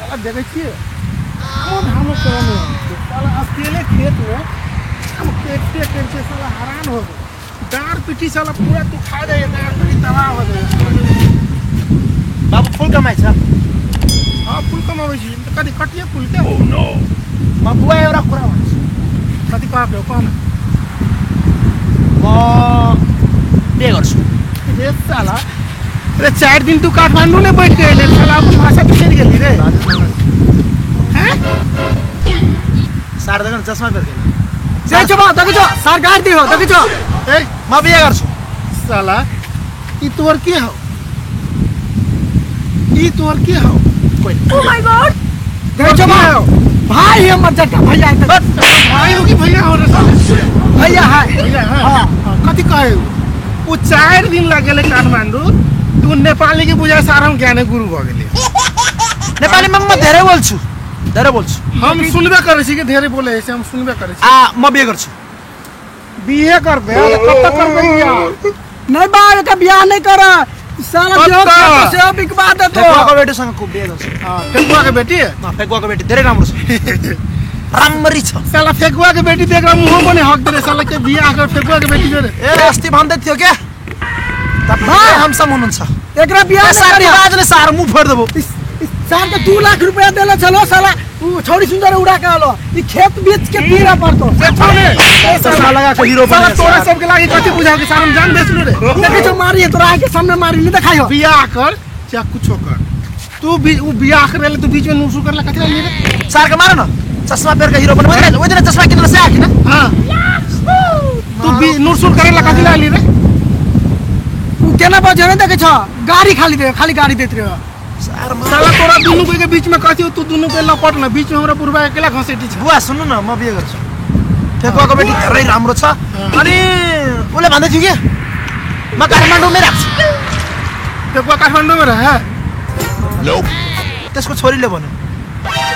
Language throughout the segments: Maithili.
साला देखै छियै कामो धामो करऽ नहि अबै छै। साला अकेले खेत में हम करिते करिते साला हैरान हो गेल। डाँड़ पीठी साला पूरा दुखा जाइए, डाँड़ पीठी तबाह हो जाइए। बाबु फुल कमाइ छ? हाँ फुल कमाबै छी तऽ कथी कटिए फूल के। म बुवा एउटा कुरा भन्छु। कथी कहब कह न। म बिहे गर्छु। रे साला, अरे 4 दिन तू काठमांडू ने बैठ के अइले, साला अपन भाषा बिसरि गेली रे। हैं? सार देखन चश्मा पेर गेल। जय छो बा देखै छो सार गाड़ दियो देखै छो। ए म बिहे गर्छु। साला ई तोर के हौ? ई तोर के हौ? कोइ ओ my God देखै छो बा भाई हमर जट्टा भैया है। भाई हो कि भैया हो रे साले? भैया है। भैया है। हाँ। कथी कहे उ? 4 दिन लगेले काठमांडू, तू नेपाली के बुझाय सारा हम ज्ञाने गुरु भ गेली। नेपालीमा म धेरै बोल्छु, धेरै बोल्छु। हम सुनबे करै छी कि धेरै बोले से हम सुनबे करै छी। आ म बिहे गर्छु। बिहे करबे त कब तक करबे बियाह? नहीं बा एका बियाह नहीं कर साला जो से बिकवा दे तो। फेकुवाको बेटीसँग को बिहे गर्छु। हां फेकुवा के बेटी? हां फेकुवाको बेटी धेरै राम्रो छ, राम्ररी छ। साला फेकुवा के बेटी देख मुहो पनि हक दे साला के बियाह कर फेकुवा के बेटी जोरे। ए अस्ति भन्दै थियो के तपाईँ हमसम हुनुहुन्छ। एकरा बियाह सार बाजले सार मुह फोड़ देबो। सार के 2 लाख रुपया देले चलो साला उ छोड़ी सुंदर उड़ा के आलो ई खेत बेच के पीरा पड़तो। देखो ने चश्मा लगा के हीरो साला तोरा सब के लागी कथि बुझाओ के सार हम जान बेचलु रे। देखै छो मारी है तोरा के सामने मारी नहीं देखायो। बियाह कर चाहे कुछो कर तू भी उ बियाह करे तू बीच में नुसु करला कथि लागी रे? सार के मार न चश्मा पेर के हीरो बन। ओइ दिन चश्मा किनल से आखि न। हां तू भी नुसु करेला कथि लागी रे? उ केना बजे ने देखै छो गाड़ी खाली दे, खाली गाड़ी देत रहे साला तोरा दुनु के बीच में कथि तू दुनु के लपट न बीच में हमरा बुढ़वा अकेला घसेटी छ। बुवा सुन्नु न म बिहे गर्छु। फेकुवाको बेटी धेरै राम्रो छ। अनि उले भन्दै थियो के म काठमाडौँमै राख्छु। फेकुवा काठमाडौँमा रहे? त्यसको छोरीले भन्यो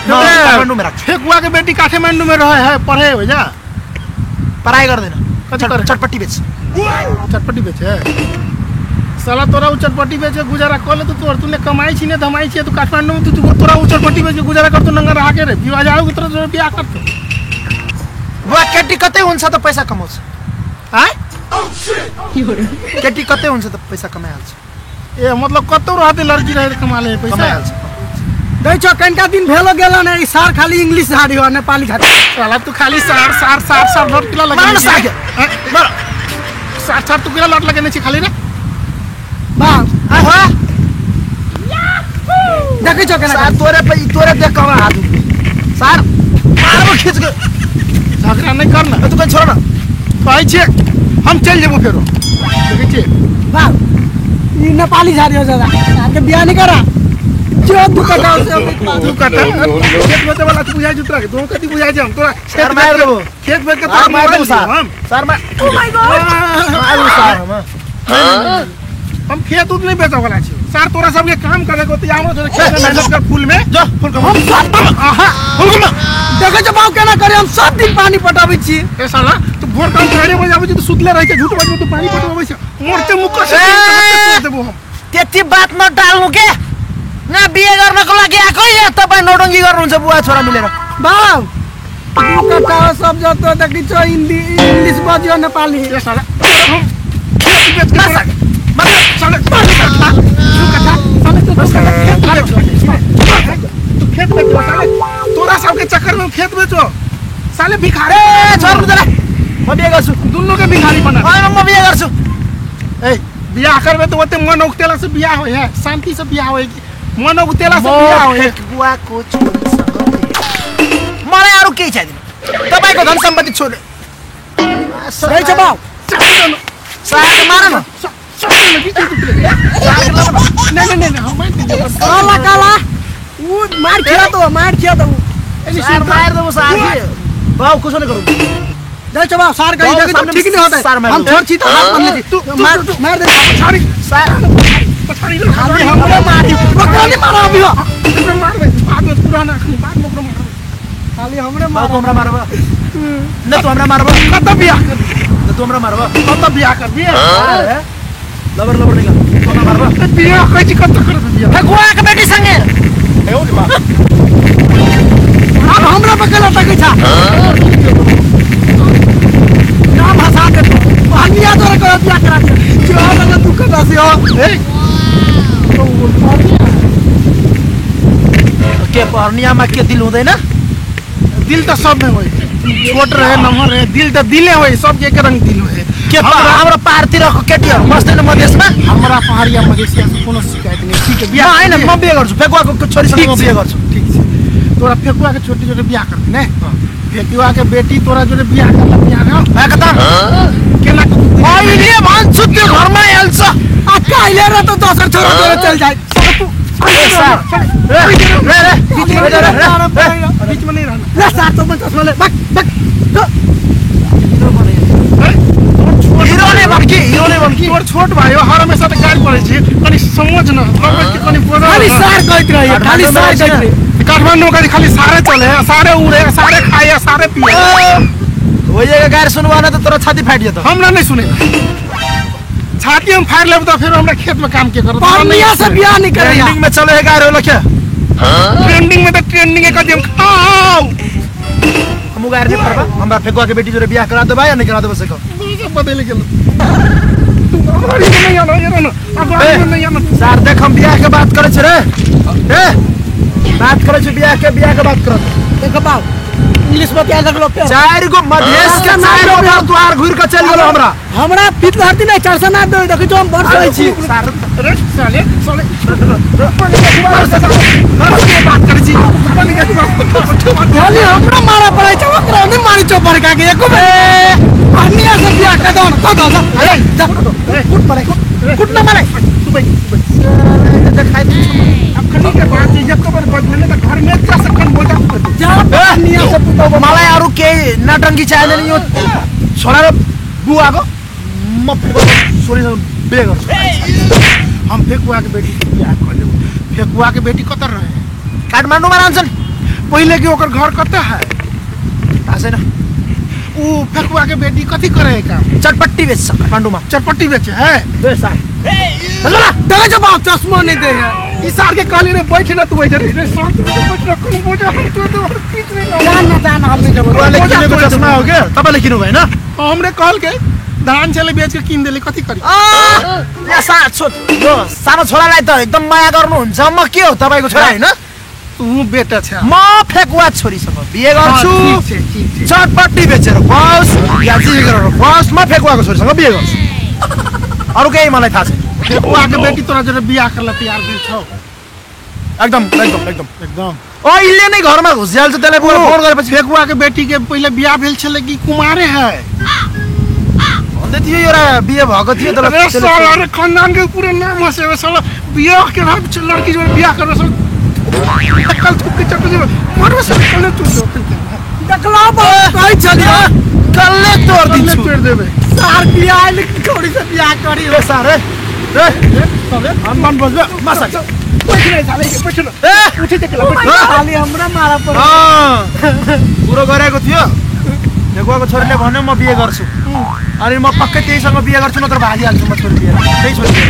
म काठमाडौँमै राख्छु। फेकुवा के बेटी काठमाडौँमा रहे है पढे हो जा? पढाइ गर्दैन, कथि करे? चटपट्टी बेच। चटपट्टी बेच है साला तोरा उ चटपट्टी बेच के गुजारा कर ले। तू तोर तूने कमाई छी ने धमाई छी तू काठमांडू में तू तोरा उ चटपट्टी बेच के गुजारा कर तू नंगा रहा के रे विवाह जाऊ के तोरा तोरा बियाह कर तू। बुवा केटी कतै हुन्छ त पैसा कमाउँछ। आय केटी कतै हुन्छ त पैसा कमाइहाल्छ। ए मतलब कतौ रहते लड़की रहे कमा ले पैसा कमाइहाल्छ। दै छो कनका दिन भेलो गेल ने ई सार खाली इंग्लिश झाड़ी हो नेपाली खाली। साला तू खाली सार सार सार सार लट किला लगे मार सार मार सार सार तू किला लट लगेने छी खाली रे बा। आहा देखै छो केना सार तोरे पे तोरे देख कमा हाथ सार मारबो खींच के। झगड़ा नहीं कर न तू कहीं छोड़ न कहै छियै हम चल जेबो फेरो। देखै छियै बा ई नेपाली झाड़ी हो ज्यादा सार के बियाह नहीं करा जो दू कटा से दू कटा खेत बेचे वाला तू बुझाइ जुतरा के दोनों कथि बुझाइ छै हम तोरा सार मार देबो। खेत बेच के तोरा मार देबो सार। हम सार मार ओ my God मार देबो सार। हम खेत उत नहीं बेचे वाला छी सार। तोरा सबके काम करे को त हमरा तोरा खेत में मेहनत कर फूल में जो फूल कमा। हम सब आहा फूल कमा देखै छो बाबू केना करे हम सब दिन पानी पटाबै छी। ए साला तू भोर काम 4 बजे आबै छी तू सुतले रहै छै झूठ बाजबो तू पानी पटवाबै छै मोरते मुक्का से देबो हम। त्यति बात नटाल्नु के न बिहे गर्नको लागि आएको या तपाई नौटंकी गर्नुहुन्छ बुवा छोरा मिलेर? बाउ दू कटा सब जतो देखै छो हिंदी इंग्लिश बजियो नेपाली। ए साला हम खेत बेच के मार साले मार तू कटा साले तू तू खेत बेच साले तोरा सबके चक्कर में खेत बेचो साले भिखारी। ए छोड्नु त म बिहे गर्छु। दुनु के भिखारी बना। म बिहे गर्छु। ए बियाह करबे त ओते मन उक्तेला से बियाह होय है शांति से बियाह होय मन उक्तेला से बियाह होय। फेकुवाको छोरीसँग मलाई अरू केही छैन तपाईको धन सम्पत्ति छोडे। दै छो बाउ सार मार न नहीं नहीं नहीं हम मार काला काला उ मार खिया तो मार खिया तो सार मार देबो सार के बाउ कुछ नहीं करू। दै छो बाउ सार कहि देखै ठीक नहीं होता हम छोड़ छी त हाथ बन्ने छी मार मार दे पछाड़ी सार पछाड़ी खाली हमरे मारी ओकरा नहीं मारा अभी ओकरा मारबे बाद में पुराना अखनी बाद में ओकरा मारबे खाली हमरे मार। तू हमरा मारबा न तू हमरा मारबा कत बियाह कर न तू हमरा मारबा कत बियाह कर बियाह लबर लबर निकल तू हमरा मारबा बियाह कहै छी कत कर बियाह फेकुवा के बेटी संगे ए ओ रे बा। में के लटकै छ नाम हंसा दे पहनिया तोरा कर बियाह करा दे जो वाला दुख दसे हो ए तो के पहनियामा के दिल हुँदैन दिल त सब में होई छोट रहे नम्हर रहे दिल त दिले होई सब के एक रंग दिल होई के हाम्रो पहाडतिरको केटीहरू बस्दैन मधेसमा हमरा पहाडिया मधेसिया से कोनो शिकायत नहीं ठीक है बियाह हैन म बिहे गर्छु फेकुवाको छोरीसँग म बिहे गर्छु ठीक छै तोरा फेकुवा के छोटी जोरे बियाह कर ने फेकुवा के बेटी तोरा जोरे बियाह करला बियाह एकदम केना अहिले भन्छु त्यो घरमा हाल्छ आ काइले र त दोसर छोरा जोरे चल जाए तू रे रे बीच में नहीं रहना ले सार तो चश्मा ले बक बक हीरो ने बनकी हीरो ने बनकी तोर छोट भाई हो हर हमेशा त गाली पड़ै छी कनि समझ न के कनि बोल खाली सार कहत रही खाली सार कहत रही काठमाडौँ कति खाली सारे चले सारे उड़े सारे खाए सारे पिए हो जाएगा गाली सुनवा न त तोरा छाती फाटि जेतौ हमरा नहीं सुने छाती हम फाड़ लेब त फेर हमरा खेत में काम के करत पहनिया से बियाह नहीं करे ट्रेंडिंग में चले है गाली होला के ट्रेंडिंग में त ट्रेंडिंग के कदम खाओ हम गाली नहीं परबा हमरा फेकुवा के बेटी जोरे बियाह करा देबा या नहीं करा देबा से कह सब बदल गेल तू हमारी नहीं आना ये ना अब नहीं आना सर देख हम बियाह के बात करै छी रे ए बात करै छी बियाह के बात करत देख बाबू इंग्लिश में क्या लगलो पे चार गो मधेश के चार गो घर द्वार घुर के चल गेलो हमरा हमरा पीत लहरती नहीं 400 ना दे देखि जो हम बड़ सै छी सर रे साले साले बात करै छी खाली हमरा मारा पड़ै छै ओकरा नहीं मारी छौ बड़का के एको बे पहनिया से बियाह कर दो न दो अरे जा कुट पड़े कुट ना मारे तू बैठ देखाइ अखनी के बात छै जब कबर बदले त घर में जा सकन बोझा जा पहनिया से पुतौ मलाई अरु केही नटंकी चाहिँदैन यो छोरा र बुवाको म छोरीसँग बिहे गर्छु हम फेकुवा के बेटी से बियाह कर लेब फेकुवा के बेटी कत रहे काठमाडौँमा रहन्छन् पहिले के ओकर घर कत है थाहा छैन उ फेकुवा के बेटी कथी करे है काम चटपट्टी बेच्छ काठमाडौँमा चटपट्टी बेचे है देखै छौ बाप चश्मा नहीं दे है ई सार के कहली रे बैठ न तू बैठ रे शांत बैठ न कोनो बोझा हम तो तो पीछ रे जान न जान हम नहीं जब बुवाले किनेको चश्मा हो के तपाईले किन्नु भएन हमरे कहल के धान छले बेच के किन देले कथी करी आ यो सानो छोरालाई त एकदम माया गर्नुहुन्छ म के हो तपाईको छोरा हैन तू बेटा छ म फेकुवा छोरीसँग बिहे गर्छु ठीक छै ठीक छै चटपट्टी बेचेर खुवाओस् या जे गरेर खुवाओस् म फेकुवाको छोरीसँग बिहे गर्छु अरू केही मलाई थाहा छैन फेकुवा के बेटी तोरा जोरे बियाह करला तैयार भेल छौ एकदम एकदम एकदम एकदम अहिले नै घरमा घुसिहाल्छु त्यसलाई बुवा फोन गरेपछि फेकुवा के बेटी के पहिले बियाह भेल छले कि कुमारे है भन्दै थियो एउटा बिहे भएको थियो तर अरे साला अरे खानदान के पूरे नाम हसे साला बियाह के रात लड़की जोरे बियाह कर सब कल थूक के चट जेबे मरबे से कल तू देखला बाप कहै छलियो कल्ले तोड़ दिन्छु तोड़ देबे सार बियाह लेकिन छोरी से बियाह करी ए सार ए हम मन बजबे मसा बैठ रे साले बैठ न ए उठे देखला खाली हमरा मारा पर्यो कुरो गरेको थियो फेकुवाको छोरीले भन्यो म बिहे गर्छु अनि म पक्कै त्यहीसँग बिहे गर्छु नत्र भागिहाल्छु म छोरी बिहे त्यही छोरी बिहे